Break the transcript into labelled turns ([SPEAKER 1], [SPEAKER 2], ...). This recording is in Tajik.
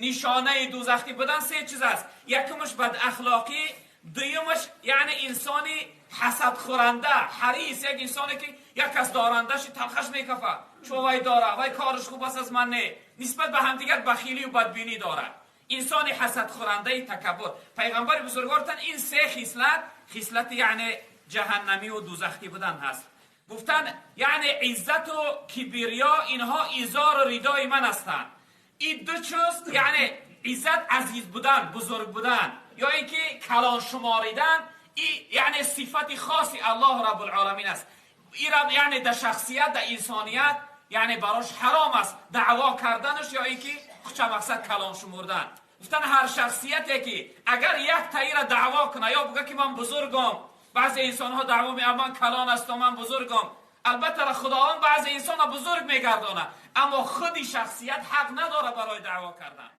[SPEAKER 1] Нишонаи дӯзахӣ будан се чиз аст. Якумаш бадахлоқӣ, дуюмаш яъне инсони ҳасадхӯранда, ҳарис, як инсоне ки як кас дорандааш талхаш мекафад, чун вай дора, вай кораш хуб аст, аз ман не, нисбат ба ҳамдигар бахилӣ ва бадбинӣ дорад. Инсони ҳасадхӯрандаи такаббур. Пайғамбари бузургвортан ин се хислат хислати яъне ҷаҳаннамӣ ва дӯзахӣ будан ҳаст. Гуфтан яъне иззату кибриё инҳо изору ридои ман ҳастанд. Ин ду чиз, яъне иззат, азиз будан, бузург будан ё ин ки калон шуморидан, ин яъне сифати хоси Аллоҳ Раббулъоламин аст. Ин яъне дар шахсият, дар инсоният яъне барош ҳаром аст даъво карданаш ё ин ки хуча мақсад калон шумурдан. Гуфтан ҳар шахсияте ки агар як таира даъво кунад ё бигӯяд ки ман бузургам, баъзе инсонҳо даъво мекунанд, ман калон ҳастам, ман бузургам. Албатта Худованд баъзе инсонро бузург мегардонад, аммо худи шахсият ҳақ надорад барои даъво кардан.